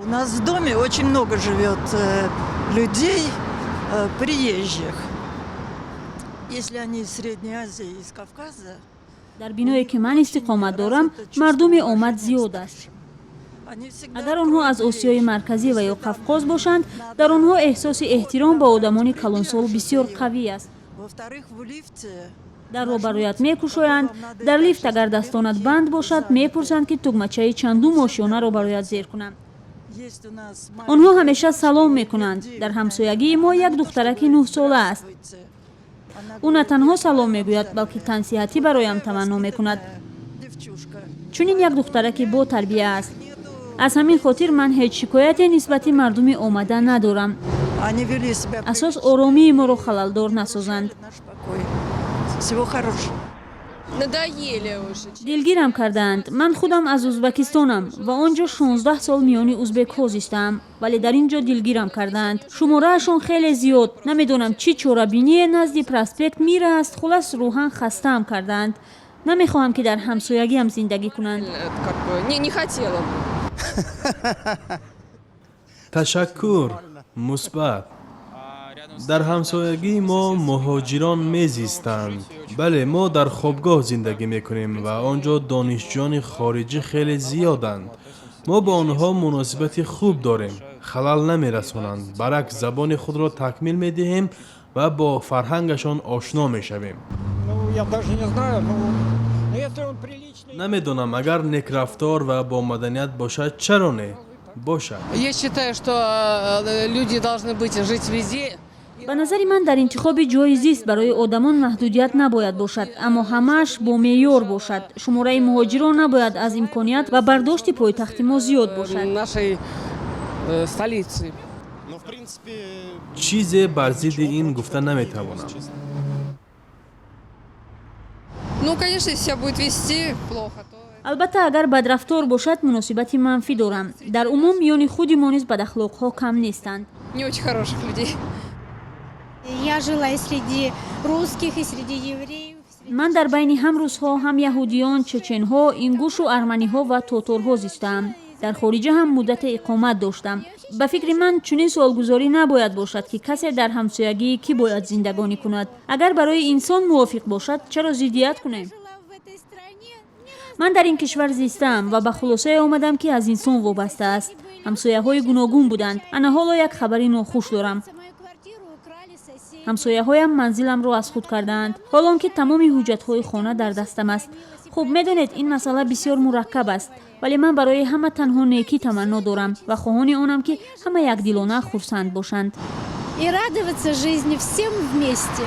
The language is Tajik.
У нас в доме очень много живет людей приезжих. Если они из Средней Азии, из Кавказа, Дар биное, ки ман истиқомат дорам, мардуми омад зиёд аст. Агар онҳо аз Осиёи Марказӣ ва ё Қавқоз бошанд, дар онҳо эҳсоси эҳтиром ба одамони калонсол бисёр қавӣ аст. Во-вторых, в лифте Дарро бароят мекушоянд. Дар лифт агар дастонат банд бошад, мепурсанд, ки тугмачаи чандум ошёнаро бароят зер кунанд. есть у нас Онҳо ҳамеша салом мекунанд. Дар ҳамсоягии мо як духтараки 9-сола аст. Ӯ на танҳо салом мегӯяд, балки тансиҳатӣ бароям таманно мекунад. Девчушка. Чунин як духтараки ботарбия аст. Аз ҳамин хотир ман ҳеҷ шикояте нисбати мардуми омада надорам. Они вели себя Асос оромии моро халалдор насозанд. наш покой. Всего хорошего. Надоели уже. Дилгирам кардаанд. Ман худам аз Узбакистонам ва он ҷо 16 сол миёни узбекҳо зистаам, вале дар ин ҷо дилгирам кардаанд. Шумораашон хеле зиёд. Намедонам, чӣ чорабиние назди проспект Мира аст. Хулас, рӯҳан хастаам кардаанд. Намехоҳам, ки дар ҳамсоягиам зиндагӣ кунанд. Это как бы не хотела бы. Ташаккур, мусбат. Дар ҳамсоягии мо муҳоҷирон мезистанд. Бале, мо дар хобгоҳ зиндагӣ мекунем ва он ҷо донишҷӯёни хориҷӣ хеле зиёданд. Мо бо онҳо муносибати хуб дорем, халал намерасонанд. Баръакс, забони худро такмил медиҳем ва бо фарҳангашон ошно мешавем. Ну, я даже не знаю, ну, если он приличный. Намедонам, агар некрафтор ва бо маданият бошад, чаро не бошад. Я считаю, что люди должны быть жить везде. Ба назари ман, дар интихоби ҷойи зист барои одамон маҳдудият набояд бошад, аммо ҳамааш бо меъёр бошад. Шумораи муҳоҷирон набояд аз имконият ва бардошти пойтахти мо зиёд бошад. Нашей столицы. Ну, в принципе, Чизе бар зидди ин гуфта наметавонам. честно. Ну, конечно, если себя будет вести плохо, то Албатта, агар бадрафтор бошад, муносибати манфӣ дорам. Дар умум миёни худи мо низ бадахлоқҳо кам нестанд. Не очень хороших людей. Я жила и среди русских, и среди евреев. Ман дар байни ҳам русҳо, ҳам яҳудиён, чеченҳо, ингушу арманиҳо ва тоторҳо зистаам. Дар хориҷа ҳам муддате иқомат доштам. Ба фикри ман, чунин суолгузорӣ набояд бошад, ки касе дар ҳамсоягии кӣ бояд зиндагонӣ кунад. Агар барои инсон мувофиқ бошад, чаро зиддият кунем? Жила в этой стране. Ман дар ин кишвар зистаам ва ба хулосае омадам, ки аз инсон вобаста аст. Ҳамсояҳои гуногун буданд. Ана ҳоло як хабари нохуш дорам. Мою квартиру украли соседи. Ҳамсояҳоям манзиламро аз худ кардаанд, ҳолон ки тамоми ҳуҷҷатҳои хона дар дастам аст. Хуб, медонед, ин масъала бисёр мураккаб аст, вале ман барои ҳама танҳо некӣ таманно дорам ва хоҳони онам, ки ҳама якдилона хурсанд бошанд. И радоваться жизни всем вместе.